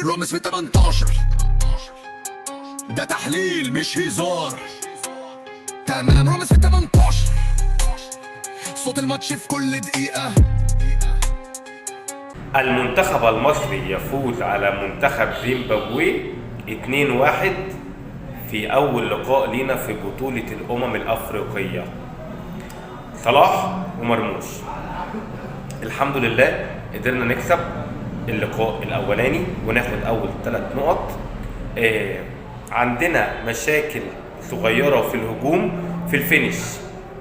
رامز في 18، ده تحليل مش هزار. تمام، رامز في 18، صوت الماتش في كل دقيقة. المنتخب المصري يفوز على منتخب زيمبابوي 2-1 في أول لقاء لينا في بطولة الأمم الأفريقية. صلاح ومرموش، الحمد لله قدرنا نكسب اللقاء الأولاني وناخد أول 3 نقط. عندنا مشاكل صغيرة في الهجوم، في ال finish،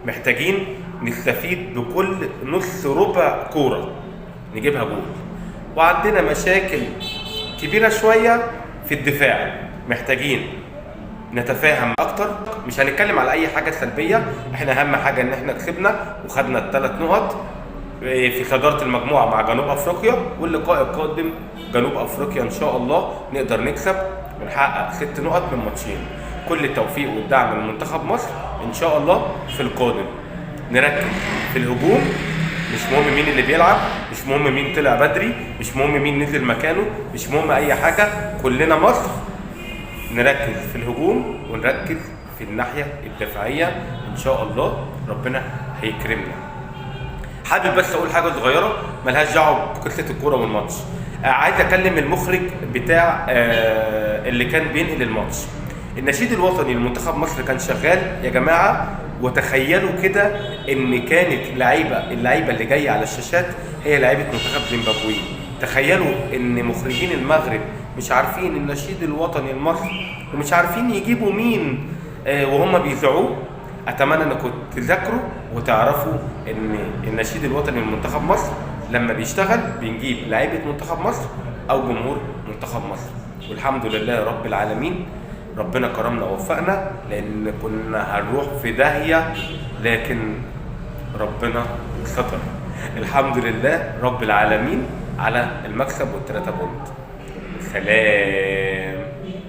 محتاجين نستفيد بكل نص ربع كورة نجيبها جول، وعندنا مشاكل كبيرة شوية في الدفاع، محتاجين نتفاهم اكتر. مش هنتكلم على اي حاجة سلبيه، احنا اهم حاجة ان احنا كسبنا وخدنا ال3 نقط في صدارة المجموعة مع جنوب افريقيا، واللقاء القادم جنوب افريقيا ان شاء الله نقدر نكسب ونحقق 6 نقط من ماتشين. كل التوفيق والدعم لمنتخب مصر ان شاء الله في القادم. نركز في الهجوم، مش مهم مين اللي بيلعب، مش مهم مين طلع بدري، مش مهم مين نزل مكانه، مش مهم اي حاجه، كلنا مصر. نركز في الهجوم ونركز في الناحية الدفاعية، إن شاء الله ربنا هيكرمنا. حابب بس أقول حاجة صغيرة ملهاش دعوة بقصة الكورة والماتش. عايز أكلم المخرج بتاع اللي كان بينقل الماتش. النشيد الوطني لمنتخب مصر كان شغال يا جماعة، وتخيلوا كده إن كانت اللعيبة اللي جاية على الشاشات هي لعيبة منتخب زيمبابوي. تخيلوا ان مخرجين المغرب مش عارفين النشيد الوطني المصري ومش عارفين يجيبوا مين وهم بيذيعوه. اتمنى انكم تذاكروا وتعرفوا ان النشيد الوطني لمنتخب مصر لما بيشتغل بنجيب لعيبة منتخب مصر او جمهور منتخب مصر. والحمد لله رب العالمين، ربنا كرمنا ووفقنا، لان كنا هنروح في داهية لكن ربنا ستر. الحمد لله رب العالمين على المكسب وال3 point. سلام.